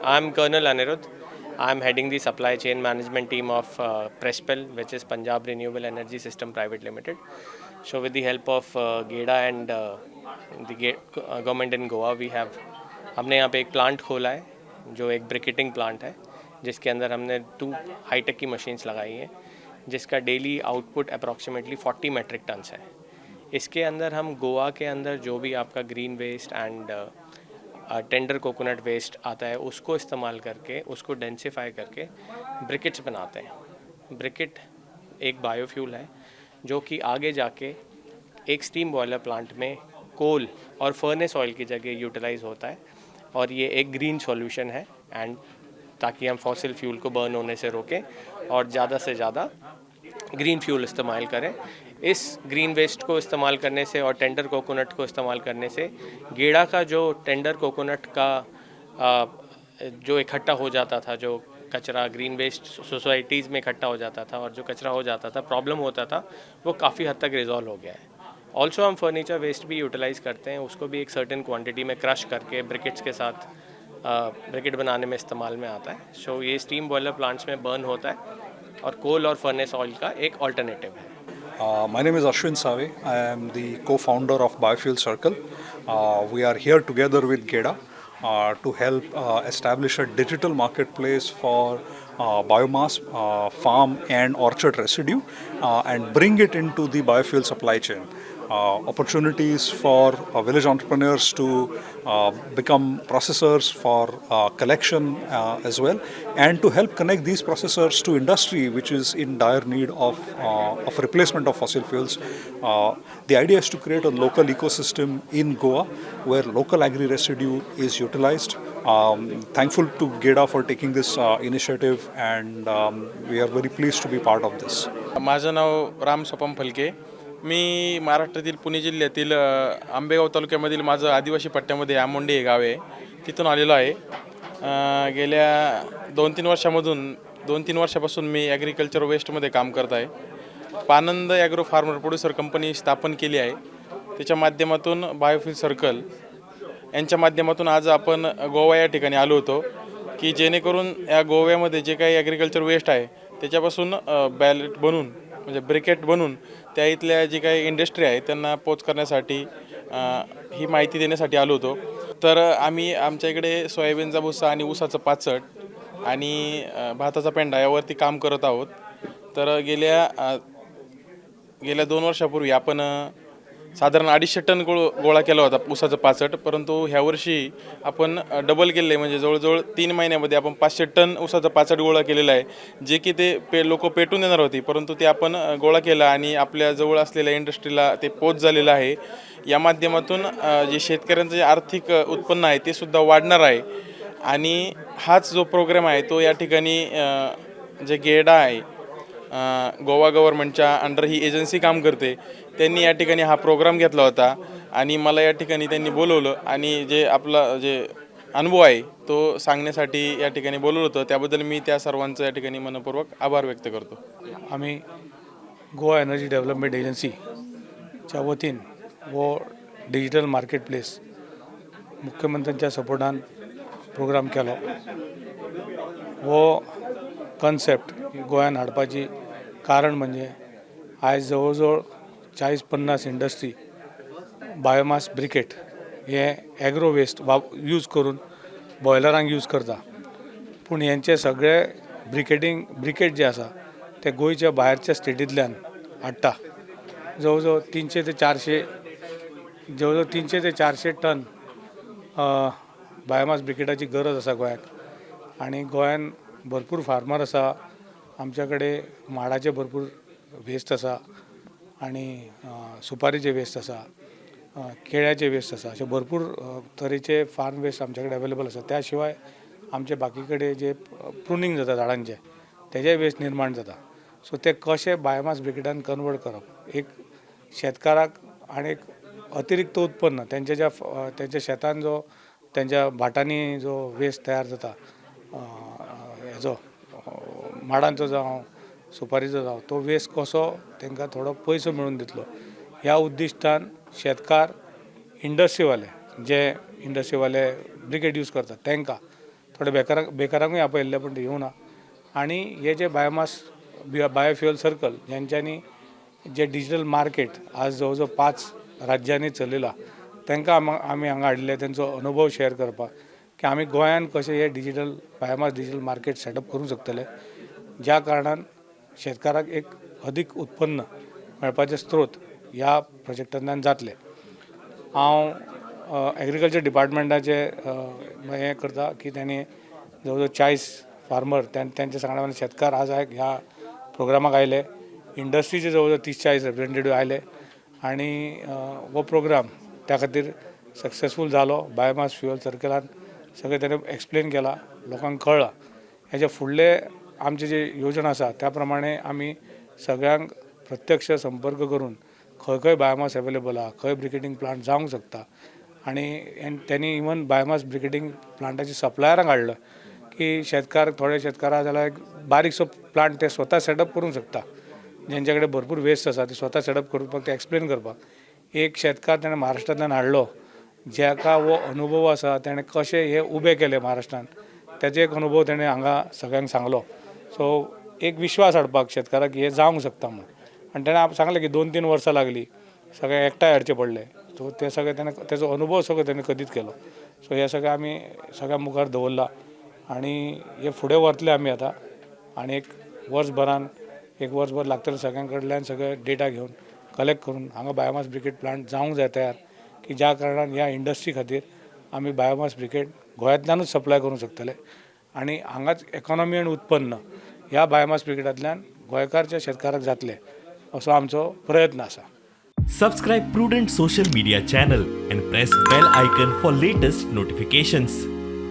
I am Colonel Anirudh. I am heading the supply chain management team of Prespel, which is Punjab Renewable Energy System Private Limited. So, with the help of GEDA and the government in Goa, we have हमने यहाँ pay एक plant खोला है जो एक briquetting plant है, जिसके अंदर हमने two hi tech की मशीन्स लगाई हैं, जिसका daily output approximately 40 metric tons है। इसके अंदर हम गोवा के अंदर जो भी आपका green waste and tender coconut waste आता है, उसको इस्तेमाल करके, उसको डेंसिफाई करके ब्रिकेट्स बनाते हैं। ब्रिकेट एक बायोफ्यूल है जो कि आगे जाके एक स्टीम बॉयलर प्लांट में कोल और फर्नेस ऑयल की जगह यूटिलाइज होता है और ये एक ग्रीन सॉल्यूशन है एंड ताकि हम फॉसिल फ्यूल को बर्न होने से रोकें और ज़्यादा से ज़्यादा ग्रीन फ्यूल इस्तेमाल करें। इस ग्रीन वेस्ट को इस्तेमाल करने से और टेंडर कोकोनट को इस्तेमाल करने से गेड़ा का जो टेंडर कोकोनट का जो इकट्ठा हो जाता था, जो कचरा ग्रीन वेस्ट सोसाइटीज़ में इकट्ठा हो जाता था और जो कचरा हो जाता था, प्रॉब्लम होता था, वो काफ़ी हद तक रिजॉल्व हो गया है। ऑल्सो हम फर्नीचर वेस्ट भी यूटिलाइज़ करते हैं, उसको भी एक सर्टेन क्वांटिटी में क्रश करके ब्रिकेट्स के साथ ब्रिकेट बनाने में इस्तेमाल में आता है। सो ये स्टीम बॉयलर प्लांट्स में बर्न होता है और कोल और फर्नेस ऑयल का एक ऑल्टरनेटिव है। My name is Ashwin Save. I am the co-founder of Biofuel Circle. We are here together with GEDA to help establish a digital marketplace for biomass, farm and orchard residue and bring it into the biofuel supply chain. Opportunities for village entrepreneurs to become processors for collection as well, and to help connect these processors to industry which is in dire need of replacement of fossil fuels. The idea is to create a local ecosystem in Goa where local agri residue is utilized. Thankful to GEDA for taking this initiative, and we are very pleased to be part of this. माझं नाव राम सोपान फलके. मी महाराष्ट्रातील पुणे जिल्ह्यातील आंबेगाव तालुक्यामधील माझं आदिवासी पट्ट्यामध्ये आमोंडी हे गाव आहे, तिथून आलेलो आहे. गेल्या 2-3 वर्षामधून, 2-3 वर्षापासून मी ॲग्रिकल्चर वेस्टमध्ये काम करत आहे. पानंद ॲग्रो फार्मर प्रोड्युसर कंपनी स्थापन केली आहे. त्याच्या माध्यमातून बायोफ्युल सर्कल यांच्या माध्यमातून आज आपण गोवा या ठिकाणी आलो होतो की जेणेकरून या गोव्यामध्ये जे काही ॲग्रिकल्चर वेस्ट आहे, त्याच्यापासून बॅलेट बनवून, म्हणजे ब्रिकेट बनवून त्या इथल्या जी काही इंडस्ट्री आहे त्यांना पोच करण्यासाठी ही माहिती देण्यासाठी आलो होतो. तर आम्ही आमच्या इकडे सोयाबीनचा भुसा आणि ऊसाचं पाचट आणि भाताचा पेंढा यावरती काम करत आहोत. तर गेल्या 2 वर्षापूर्वी आपण साधारण 250 टन गोळा केला होता ऊसाचं पाचट, परंतु ह्या वर्षी आपण डबल केलेलं आहे. म्हणजे जवळजवळ 3 महिन्यामध्ये आपण 500 टन ऊसाचं पाचट गोळा केलेलं आहे, जे की ते लोक पेटून देणार होती, परंतु ते आपण गोळा केलं आणि आपल्या जवळ असलेल्या इंडस्ट्रीला ते पोच झालेलं आहे. या माध्यमातून जे शेतकऱ्यांचं जे आर्थिक उत्पन्न आहे ते सुद्धा वाढणार आहे आणि हाच जो प्रोग्राम आहे तो या ठिकाणी जे गेडा आहे, गोवा गव्हर्नमेंटच्या अंडर ही एजन्सी काम करते, त्यांनी या ठिकाणी हा प्रोग्राम घेतला होता आणि मला या ठिकाणी त्यांनी बोलवलं आणि जे आपला जे अनुभव आहे तो सांगण्यासाठी या ठिकाणी बोलवलं होतं. त्याबद्दल मी त्या सर्वांचं या ठिकाणी मनपूर्वक आभार व्यक्त करतो. आमी गोवा एनर्जी डेव्हलपमेंट एजन्सीच्या वतीन हो डिजिटल मार्केट प्लेस मुख्यमंत्र्यांच्या सपोर्टान प्रोग्राम केलो. हो कन्सेप्ट गोंयान हाडपाची कारण म्हणजे आयज जवळ जवळ 40-50 इंडस्ट्री बायोमास ब्रिकेट हे एग्रो वेस्ट वा यूज करून बॉयलरांक यूज करता, पूण हेंचे सगळे ब्रिकेटींग ब्रिकेट जे आसा ते गोंयच्या भायरच्या स्टेटींतल्यान हाडटा. जवळ जवळ 300 ते 400, जवळ जवळ 300 ते 400 टन बायोमास ब्रिकेटाची गरज आसा गोंयाक आनी गोंयान भरपूर फार्मर आसा. आमच्या कडेन माडाचे भरपूर वेस्ट आसा आनी सुपारीचे वेस्ट आसा, केळ्याचे वेस्ट आसा, अशे भरपूर तरेचे फार्म वेस्ट आमच्या कडेन अवेलेबल आसा. त्या शिवाय आमचे बाकी कडेन जे प्रुनींग जाता झाडांचें, तेजेय वेस्ट निर्माण जाता. सो ते कशे बायोमास ब्रिकेटान कन्वर्ट करप, एक शेतकाराक आनी एक अतिरिक्त उत्पन्न, तेंच्या ज्या तेंच्या शेतान जो, तेंच्या भाटांनी जो वेस्ट तयार जाता, हेजो माडांचो जावं, सुपारीचो जावं, तो वेस्ट कसो तांकां थोडो पयसो मेळून दितलो ह्या उद्दिश्टान शेतकार, इंडस्ट्रीवाले, जे इंडस्ट्रीवाले ब्रिकेट यूज करतात तांकां थोडे बेकारांक बेकारांकूय आपयल्ले, पूण ते येवना. आनी हे जे बायोमास बायोफ्युअल सर्कल जेंच्यांनी जे डिजिटल मार्केट आज जवळ जवळ पांच राज्यांनी चलयला, तांकां आमी हांगा हाडिल्ले तेंचो अनुभव शेअर करपाक की आमी गोंयान कशें हे digital biomass digital market setup करूंक शकतले, ज्या कारणान शेतकाराक एक अदीक उत्पन्न मेळपाचे स्त्रोत ह्या प्रोजेक्टांतल्यान जातले. हांव एग्रीकल्चर डिपार्टमेंटाचे हें करता की तांणी जवळ जवळ 40 फार्मर, तेंच्या सांगण्या शेतकार आज ह्या प्रोग्रामाक आयले. इंडस्ट्रीचे जवळ जवळ 30-40 रेप्रेजेंटेटीव आयले आनी हो प्रोग्राम त्या खातीर सक्सेसफूल जालो. बायोमास फ्युअल सर्कलान सगळें ताणें एक्सप्लेन केलां, लोकांक कळ्ळां. हेजे फुडले आमचे जे योजना आसा, त्या प्रमाणे आमी सगळ्यांक प्रत्यक्ष संपर्क करून खंय खंय बायोमास अवेलेबल आहा, खंय ब्रिकेटिंग प्लांट जावंक शकता आनी त्यांनी इवन बायोमास ब्रिकेटिंग प्लांटाचे सप्लायरांक हाडलो की शेतकार, थोडे शेतकार आहा जाल्यार एक बारीकसो प्लांट ते स्वता सेटअप करूंक शकता. जेंच्या कडेन भरपूर वेस्ट आसा, ते स्वता सेटअप करपाक, ते एक्सप्लेन करपाक एक शेतकार ताणें महाराष्ट्रांतल्यान हाडलो, जाका हो अनुभव आसा. ताणें कशें हे उबें केलें महाराष्ट्रान, तेजो एक अनुभव ताणें हांगा सगळ्यांक सांगलो. सो एक विश्वास हाडपाक शेतकाराक की हें जावंक शकता म्हूण. आनी ताणें सांगलें की 2-3 वर्सां लागली, सगळें एकठांय हाडचें पडलें. सो तें सगळें ताणें तेजो अनुभव सगळो ताणें कथीत केलो. सो हें सगळें आमी सगळ्यां मुखार दवरलां आनी हे फुडें व्हरतले आमी आतां आनी एक वर्सभरान, एक वर्सभर लागतलें, सगळ्यां कडल्यान सगळे डेटा घेवन, कलेक्ट करून हांगा बायोमास ब्रिकेट प्लांट जावंक जाय तयार, की ज्या कारणान ह्या इंडस्ट्री खातीर आमी बायोमास ब्रिकेट गोंयांतल्यानूच सप्लाय करूंक शकतले आनी हांगाच इकॉनॉमी आनी उत्पन्न ह्या बायोमास ब्रिकेटांतल्यान गोंयकारच्या शेतकाराक जातलें, असो आमचो प्रयत्न आसा. Subscribe Prudent Social Media channel and press bell icon for latest notifications.